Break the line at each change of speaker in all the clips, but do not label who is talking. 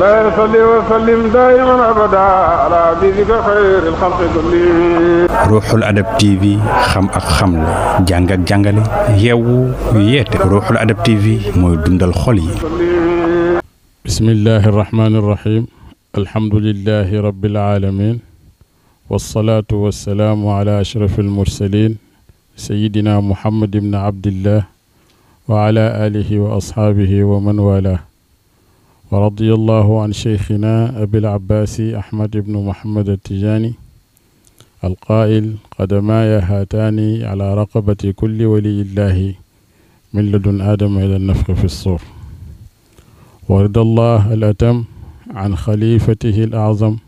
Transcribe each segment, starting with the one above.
لا يصلي وسلم دائما أبدا على حبيبك خير الخلق كلهم.
Ruuxul Adab TV xam ak xamle jàng ak jàngale yeewu yeete Ruuxul Adab TV mooy dundal xol yi.
bismillahi rahmaani rahim alhamdulillahi rabbil alamin wassalaatu wassalaamu ala ashrafil mursalin sayyidina muhammad ibn abdillah wa ala alihi wa ashaabihi wa man wala wa radiyallahu an sheykhina abil abbaasi ahmad ibn muhammad at-tijaani alqaa'il qadamaaya haataani ala raqabati kulli waliyillahi min ladun aadama ila nafxi fi ssuur wa ridallah al atam an xalifatihi al a'zam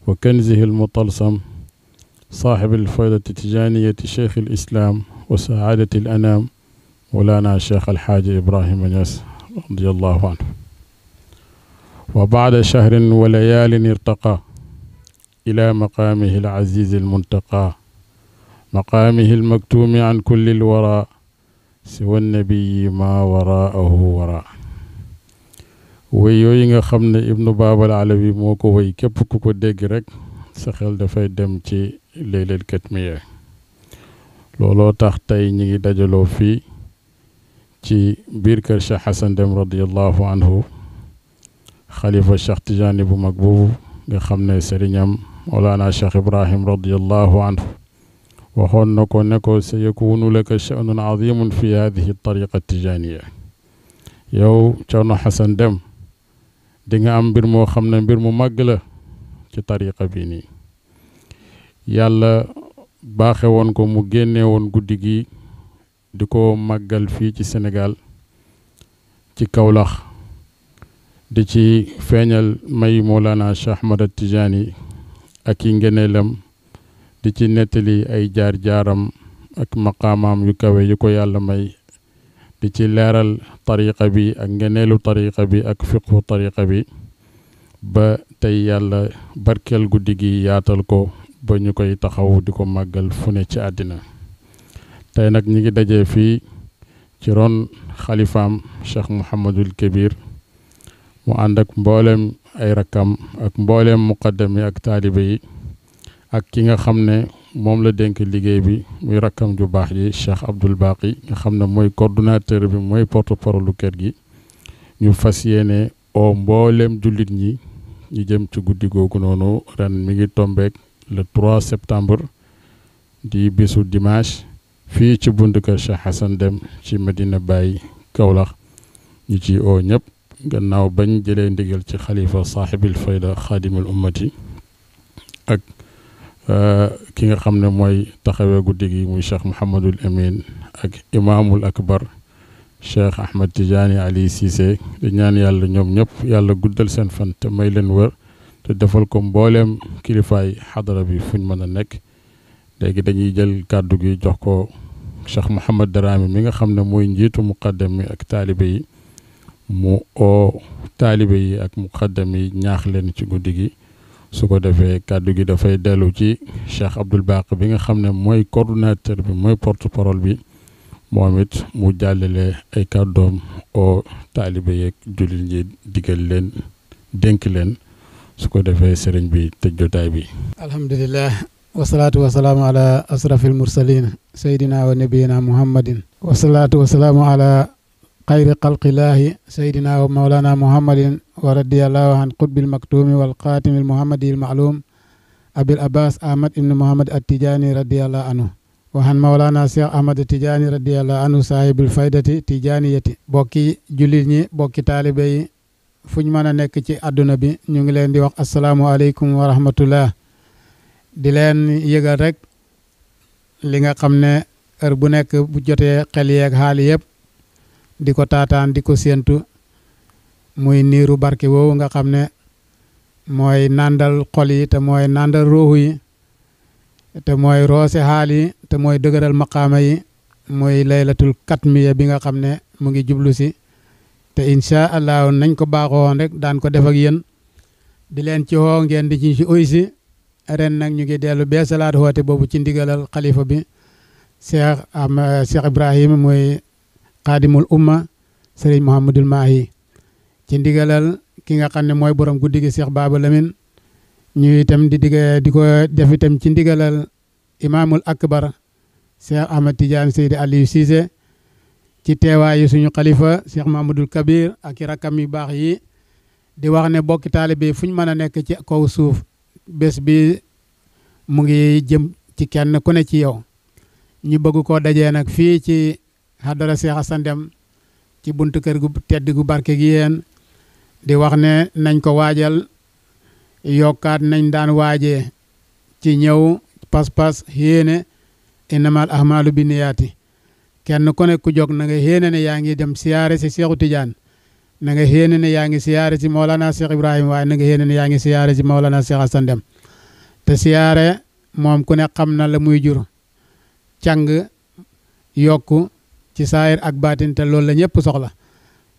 wa kanzihi al mutalsam saaxib al faydati tijaaniyati cheikh al islaam wa saadati al anaam mawlaana cheikh alxaaji Ibrahima Niass radiyallahu anhu wa baada shahrin wa layaalin irtaqa ila maqaamihi al aziz al muntaqa maqaamihi al maktuumi an kulli al wara siwa nabiyi ma waraahu wara wéy yooyu nga xam ne ibnu baabal alawi moo ko wéy képp ku ko dégg rek sa xel dafay dem ci leylal katmiya looloo tax tey ñi ngi dajaloo fii ci biir kër Cheikh Hassan Deme radiyallahu anhu xalifa Cheikh Tijaani bu mag boobu nga xam ne sëriñam Mawlana Cheikh Ibrahim radiyallahu anhu waxoon na ko ne ko sa yakunu laka sha'nun azimun fi hadihi tariqa tijaniya yow Thierno Hassan Deme di nga am mbir moo xam ne mbir mu màgg la ci tariqa bi nii yàlla baaxe woon ko mu génne woon guddi gi di ko màggal fii ci Sénégal ci Kaolack di ci feeñal may Mawlana Cheikh Ahmad Tijaani ak i ngeneelam di ci nettali ay jaar-jaaram ak maqaamaam yu kawe yu ko yàlla may di ci leeral tariqa bi ak ngeneelu tariqa bi ak fiqhu tariqa bi ba tey yàlla barkeel guddi gi yaatal ko ba ñu koy taxaw di ko màggal fu ne ci àddina tey nag ñi ngi dajee fii ci ron xalifaam Cheikh Mouhamadul Kabir mu ànd ak mboolem ay rakkam ak mboolem muqaddam yi ak taalibe yi ak ki nga xam ne moom la dénk liggéey bi muy rakkam ju baax ji Cheikh Abdoul Baqi nga xam ne mooy coordonnateur bi mooy porte-parole lu kër gi ñu fas yéene oo mboolem jullit ñi ñu jëm ci guddi googu noonu ren mi ngi tombeek le 3 septembre di bisu dimanche fii ci buntu kër Cheikh Hassan Deme ci Medina Baye Kaolack ñu ci oo ñëpp gannaaw bañ jëlee ndigal ci xalifa saaxibil fayda xaadimul ummati ak ki nga xam ne mooy taxawee guddi gi muy Cheikh Mouhamadul Amin ak imaamul akbar Cheikh Ahmed Tidiane Ali Cissé di ñaan yàlla ñoom ñëpp yàlla guddal seen fan te may leen wër te defal ko mbooleem kilifaay xadara bi fuñ mën a nekk léegi dañuy jël kàddu gi jox ko Cheikh Mouhamad Darame mi nga xam ne mooy njiitu muqaddam yi ak taalibe yi mu oo taalibe yi ak muqaddam yi ñaax leen ci guddi gi su ko defee kàddu gi dafay dellu ci Cheikh Abdoul Baqi bi nga xam ne mooy coordonnateur bi mooy porte-parole bi moom it mu jàllale ay kàddoom oo taalibe yeeg jullit ñi digal leen dénk leen su ko defee sëriñ bi tëj jotaay bi.
alhamdulillah wasalaatu wasalaamu ala asrafil mursalin saydina wa nabiyina muhammadin wasalaatu wasalaamu ala xayri xalqillaahi saydina wa mawlana muhammadin wa radiyallahu an qutbil maktuumi wal xaatimil muhammadil ma'luum abil abbas ahmad ibn muhammad at-tijaani radiyallahu anhu wa an mawlana cheikh ahmad at-tijaani radiyallahu anhu saahibil faydati tijaaniyati bokki jullit ñi bokki taalibe yi fuñ mën a nekk ci àdduna bi ñu ngi leen di wax asalaamualeykum wa rahmatullah di leen yëgal rek li nga xam ne heure bu nekk bu jotee xel yeeg xaali yëpp di ko taataan di ko séentu muy niiru barke woowu nga xam ne mooy nàndal xol yi te mooy nàndal ruuxu yi te mooy roose xaal yi te mooy dëgëral maqaama yi mooy laylatul katmiya bi nga xam ne mu ngi jublu si te incha allah nañ ko baaxoon rek daan ko def ak yéen di leen ci woo ngeen di ci uy si ren nag ñu ngi dellu bee salaat woote boobu ci ndigalal xalifa bi Cheikh Ibrahima mooy xaadimul umma Serigne Mouhamadul Mahi ci ndigalal ki nga xam ne mooy borom guddi gi Cheikh Baba Lamine ñu itam di ko def itam ci ndigalal imaamul akbar Cheikh Ahmed Tidiane Seydi Aliou Cissé ci teewaayu suñu xalifa Cheikh Mahamadoul Kabir ak i rakkam yu baax yi di wax ne bokki taalibe fu ñu mën a nekk ci kaw suuf bés bi mu ngi jëm ci kenn ku ne ci yow ñu bëgg koo dajee nag fii ci hadara Cheikh Assane Deme ci buntu kër gu tedd gu barke gi yéen di wax ne nañ ko waajal yokkaat nañ daan waajee ci ñëw pas-pas yéene innamal ahmalu bi niyaati kenn ku ne ku jóg na nga yéene ne yaa ngi dem siyaare si Cheikhu Tidiane na nga yéene ne yaa ngi siyaare si Maolana Cheikh Ibrahima waaye na nga yéene ne yaa ngi siyaare si Maolana Cheikh Assane Deme te siyaare moom ku ne xam na la muy jur càng yokku ci saayir ak baatin te loolu la ñëpp soxla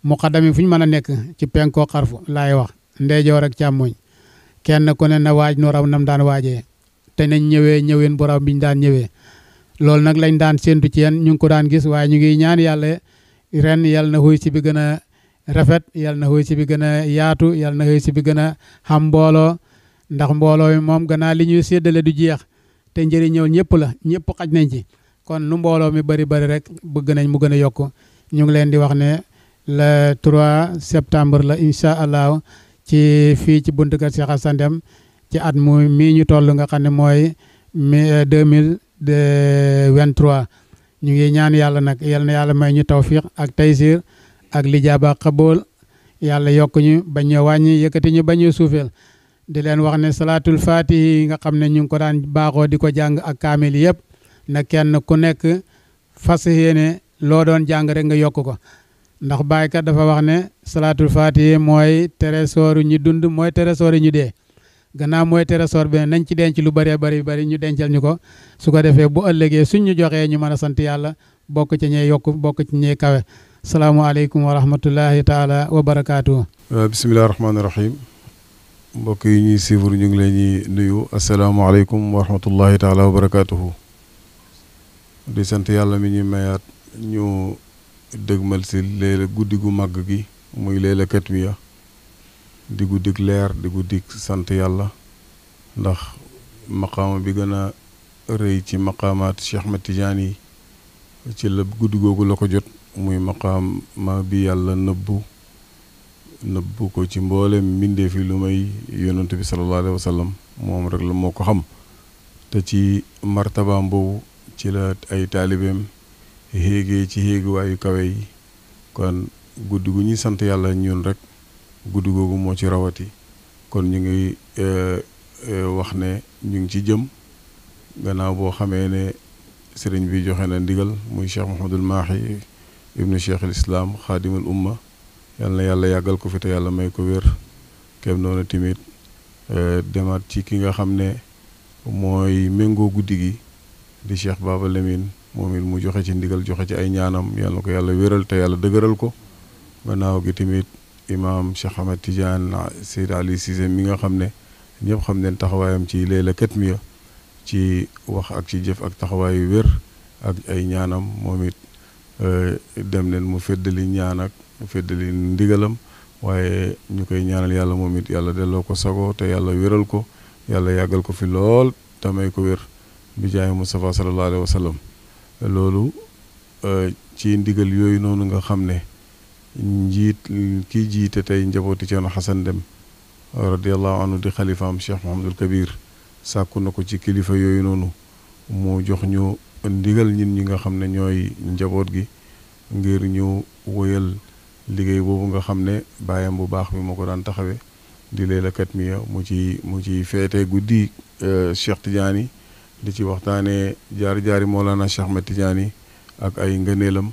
muqaddam yi fu ñu mën a nekk ci penkoo xarfu laay wax ndeyjoor ak càmmoñ kenn ku ne na waaj nu raw nam daan waajee te nañ ñëween bu raw biñ daan ñëwee loolu nag lañ daan séentu ci yéen ñu ngi ko daan gis waaye ñu ngi ñaan yàlla ren yàlla na xuy si bi gën a rafet yàlla na xuy si bi gën a yaatu yàlla na xuy si bi gën a xam mbooloo ndax mbooloo mi moom gannaaw li ñuy séddale du jeex te njëriñëw ñëpp la ñëpp xaj nañ ci kon nu mbooloo mi bari rek bëgg nañ mu gën a yokk ñu ngi leen di wax ne le 3 septembre la incha allah ci fii ci buntu kër Cheikh Assane Deme ci at mu mii ñu toll nga xam ne mooy 2023 ñu ngi ñaan yàlla nag yal na yàlla may ñu tawfiq ak taysir ak lijaaba xabool yàlla yokk ñu bañ ñu wàññi yëkkati ñu bañ ñu suufeel di leen wax ne salaatul fatihi nga xam ne ñu ngi ko daan baaxoo di ko jàng ak kaamil yëpp na kenn ku nekk fas yéene loo doon jàng rek nga yokk ko ndax baykat dafa wax ne salaatul fatihi mooy trésor ñu dund mooy trésor ñu dee gannaaw mooy trésor bi nañ ci denc lu bëree bëri ñu dencal ñu ko su ko defee bu ëllëgee suñ ñu joxee ñu mën a sant yàlla bokk ci ñey yokk bokk ci ñey kawe salaamualeykum wa rahmatullahi taala wa barakaatu.
bisimilah rahmaani rahim mbokk yi ñuy suivre ñu ngi leen ñuy nuyu asalaamaaleykum wa rahmatullahi taala wa barakaatuhu. di sant yàlla mi ñuy mayaat ñu dëgmal si léeg-léeg guddi gu màgg gi muy Layla Katmiya di guddik leer di guddik sant yàlla ndax maqaama bi gën a rëy ci maqaamaat Cheikh Ahmed Tidiane yi ci la guddi googu la ko jot muy maqaama bi yàlla nëbbu ko ci mboolem mbindeef yi lu may yonent bi sallallahu alayhi wa sallam moom rek la moo ko xam te ci martabaam boobu ci la ay taalibeem xéegee ci xéeguwaayu kawe yi kon guddi gu ñuy sant yàlla ñun rek guddi googu moo ci rawati kon ñu ngi wax ne ñu ngi ci jëm gannaaw boo xamee ne sëriñ bi joxe na ndigal muy Cheikh Mouhamadul Mahi ibnu Cheikh al Islam xaadimul umma yal na yàlla yàggal ko fi te yàlla may ko wér kem noonu tamit demaat ci ki nga xam ne mooy méngoo guddi gi di Cheikh Baba Lamine moom it mu joxe ci ndigal joxe ci ay ñaanam yal na ko yàlla wéral te yàlla dëgëral ko gannaaw gi tamit imaam Cheikh Ahmed Tidiane Seydi Ali Cissé mi nga xam ne ñëpp xam ne taxawaayam ci Layla Katmiya ci wax ak ci jëf ak taxawaayu wér ak ay ñaanam moom it dem leen mu feddali ñaan ak feddali ndigalam waaye ñu koy ñaanal yàlla moom it yàlla delloo ko sago te yàlla wéral ko yàlla yàggal ko fi lool te may ko wér bi jaay Mustafa sallallahu alayhi wa sallam loolu ci ndigal yooyu noonu nga xam ne kii jiite tey njabooti Ceerno Assane Deme radiallahu anhu di xalifaam Cheikh Mouhamadul Kabir sàkku na ko ci kilifa yooyu noonu mu jox ñu ndigal ñin ñi nga xam ne ñooy njaboot gi ngir ñu woyal liggéey boobu nga xam ne baayam bu baax bi moo ko daan taxawee di Layla Katmiya mu ci feete guddi Cheikh Tidiane yi di ci waxtaanee jaari Mawlana Cheikh Ahmed Tidiane yi ak ay ngëneelam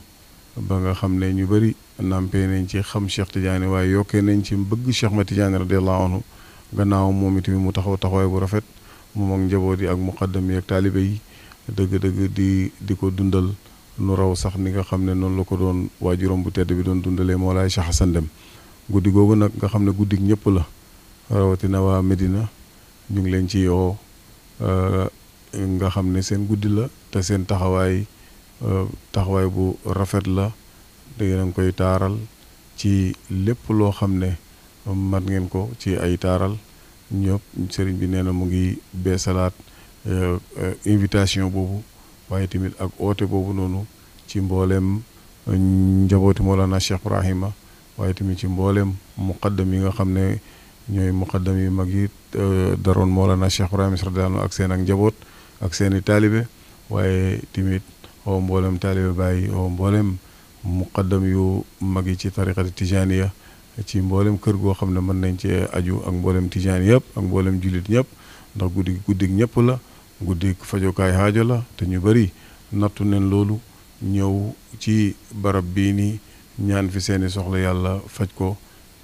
ba nga xam ne ñu bëri nampee nañ ci xam Cheikh Tidiane waaye yokkee nañ ci bëgg Cheikh Ahmed Tidiane radiallahu anhu gannaaw moom itamit mu taxawaay bu rafet moom ak njaboot yi ak muqaddam yi ak taalibe yi dëgg-dëgg di ko dundal nu raw sax ni nga xam ne noonu la ko doon waajuram bu tedd bi doon dundalee Mawlaay Cheikh Assane Deme guddi googu nag nga xam ne guddik ñëpp la rawatina waa Medina ñu ngi leen ci yoo nga xam ne seen guddi la te seen taxawaay bu rafet la da ngeen koy taaral ci lépp loo xam ne mat ngeen ko ci ay taaral ñëpp sëriñ bi nee na mu ngi beesalaat invitation boobu waaye tamit ak oote boobu noonu ci mbooleem njabooti Mawlana Cheikh Ibrahima waaye tamit ci mbooleem muqaddam yi nga xam ne ñooy muqaddam yi mag yi daroon Mawlana Cheikh Ibrahima radiyallahu anhu ak seen ak njaboot ak seeni taalibe waaye tamit mboolem taalibe Baay mboolem muqaddam yu mag yi ci tariqati tijaniya ci mboolem kër goo xam ne mën nañ cee aju ak mboolem tijaan yëpp ak mboolem jullit ñëpp ndax guddig ñëpp la guddig fajokaay xaajo la te ñu bëri nattu neen loolu ñëw ci barab bii nii ñaan fi seeni soxla yàlla faj ko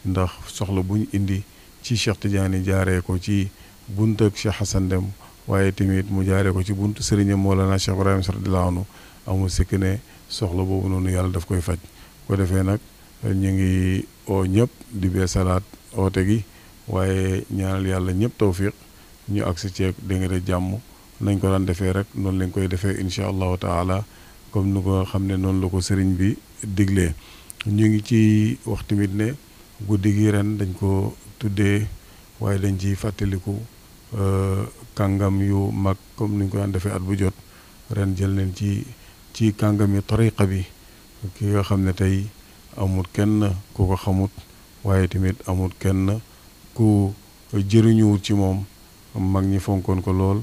ndax soxla buñ indi ci Cheikh Tidiane jaaree ko ci bunt ak Cheikh Hassan Deme waaye tamit mu jaaree ko ci buntu sëriñam Mawlana Cheikh Ibrahima radiyallahu anhu amul sikk ne soxla boobu noonu yàlla daf koy faj ko defee nag ñu ngi oo ñëpp di beesalaat oote gi waaye ñaanal yàlla ñëpp tawfiq ñu agsi ceeg dégg nga de jàmm nañ ko daan defee rek noonu lañ koy defee incha allahu taala comme ni ko xam ne noonu la ko sëriñ bi diglee ñu ngi ci wax tamit ne guddi gi ren dañ ko tuddee waaye dañ ci fàttaliku kàngam yu mag comme ni ñu ko daan defee at bu jot ren jël nañ ci kàngam yi tariqa bi ki nga xam ne tey amul kenn ku ko xamut waaye tamit amul kenn ku jëriñuwut ci moom mag ñi fonkoon ko lool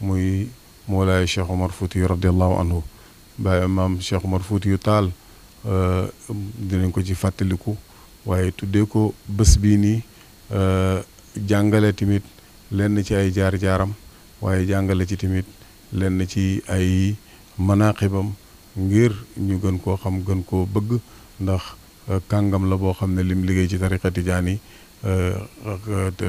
muy Mawlaay Cheikh Omar Fouti radiallahu anhu Baay maam Cheikh Omar Fouti yu Taal dinañ ko ci fàttaliku waaye tuddee ko bés bii nii jàngale tamit lenn ci ay jaar-jaaram waaye jàngale ci tamit lenn ci ay manaqibam ngir ñu gën koo xam gën koo bëgg ndax kàngam la boo xam ne lim liggéey ci tariqa tijaani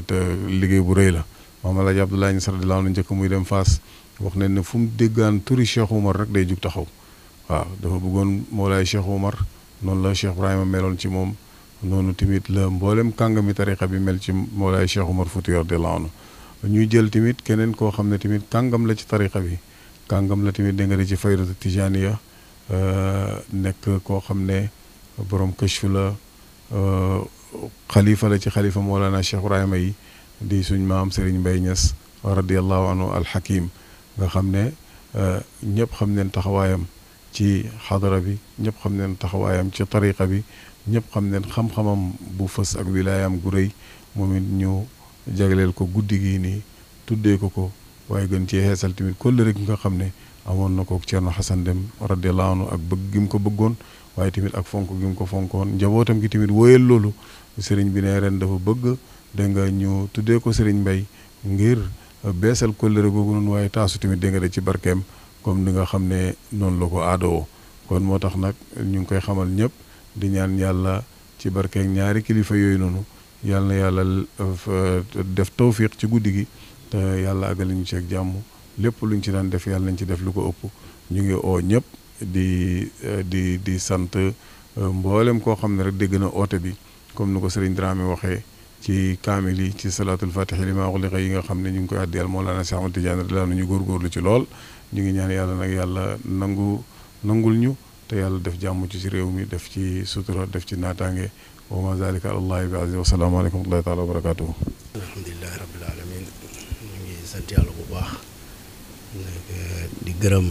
te liggéey bu rëy la Maam Alaaji Abdoulaye Niass radiyallaahu anhu njëkk muy dem Faas wax nañ ne fu mu déggaan turi Cheikh Oumar rek day jug taxaw waaw dafa bëggoon Mawlaay Cheikh Oumar noonu la Cheikh Ibrahima meloon ci moom noonu tamit la mboolem kàngami tariqa bi mel ci Mawlaay Cheikh Oumar Fouti radiyallaahu anhu ñuy jël tamit keneen koo xam ne tamit kàngam la ci tariqa bi kàngam la tamit dégg nga ci faydatu tijaaniya nekk koo xam ne borom kashfu la xalifa la ci xalifa Mawlana Cheikh Ibrahima yi di suñ maam Serigne Mbaye Niass radiyallahu anhu alxakim nga xam ne ñëpp xam neen taxawaayam ci xadara bi ñëpp xam neen taxawaayam ci tariqa bi ñëpp xam neen xam-xamam bu fës ak wilaayam gu rëy moom it ñu jagleel ko guddi gii nii tuddee ko waaye gën cee xeesal tamit kóllëre gi nga xam ne amoon na ko Ceerno Hassan Deme radiyallahu anhu ak bëgg gi mu ko bëggoon waaye tamit ak fonk gi mu ko fonkoon njabootam gi tamit wóoyal loolu sëriñ bi ne ren dafa bëgg dégg nga ñu tuddee ko sëriñ Mbay ngir beesal kóllëre googu noonu waaye taasu tamit dégg nga de ci barkeem comme ni nga xam ne noonu la ko aadoo kon moo tax nag ñu ngi koy xamal ñëpp di ñaan yàlla ci barkeek ñaari kilifa yooyu noonu yàlla na yàlla def tawfiq ci guddi gi te yàlla àggali ñu ci ak jàmm lépp luñ ci daan def yàlla nañ ci def lu ko ëpp ñu ngi oo ñëpp di sant mboolem koo xam ne rek dégg na oote bi comme ni ko Serigne Dramé waxee ci kaamil yi ci salaatul fatihi li ma ughliqa yi nga xam ne ñu ngi koy àddiyal Mawlana Cheikh Ahmad Tidiane radiyallahu anhu ñu góorgóorlu ci lool ñu ngi ñaan yàlla nag yàlla nangul ñu te yàlla def jàmm ci réew mi def ci sutura def ci naataange wa ma zalika alallahi bi aziz wa salaamu aleykum wa rahmatullahi taala wa barakatuhu
alhamdulilahi rabbil alamin ñu ngi sant yàlla bu baax di gërëm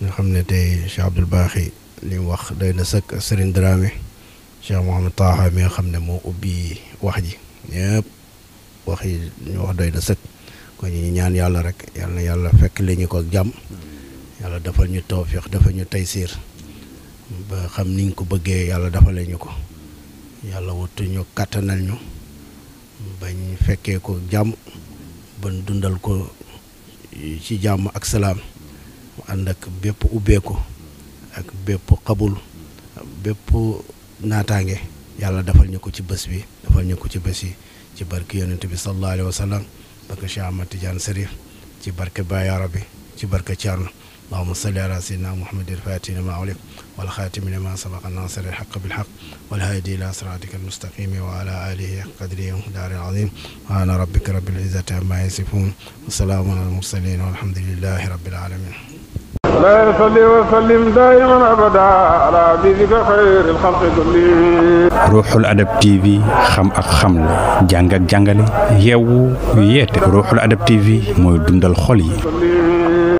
nga xam ne tey Cheikh Abdoul Baaxi li mu wax doy na sëkk Serigne Dramé Cheikh Mouhamed Taha mi nga xam ne moo ubbi wax ji ñëpp wax yi ñu wax doy na sëkk kon ñu ñaan yàlla rek yàlla na yàlla fekk li ñu ko ak jàmm yàlla defal ñu tawfiq defal ñu taysiir ba xam niñ ko bëggee yàlla defale ñu ko yàlla wutu ñu kàttanal ñu bañ fekkee ko jàmm ban dundal ko ci jàmm ak salaam mu ànd ak bépp ubbeeku ak bépp xabul bépp naataange yàlla defal ñu ko ci bés bi defal ñu ko ci bés yi ci barke yonent bi sallallahu alayhi wa sallam barke Cheikh Ahmad Tidiane Serif ci barke Baye Arabi ci barke Thierno allahumma salli ala sayyidina muhammadin fatihina ma ulik wal xaatimi lima sabaqa nasir alxaq bilxaq wal haadi ila siratika almustaqimi wa ala alihi qadrihi wa miqdaarihi al-azim subhaana rabbika rabbil izzati amma yasifun wa salaamun ala al-mursalin walhamdulillahi rabbil alamin
لا يصلي وسلم دائما ابدا على حبيبك خير الخلق كلهم
ruuxul adab TV xam ak xamle jàng ak jàngale yeewu yeete ruuxul adab TV mooy dundal xol yi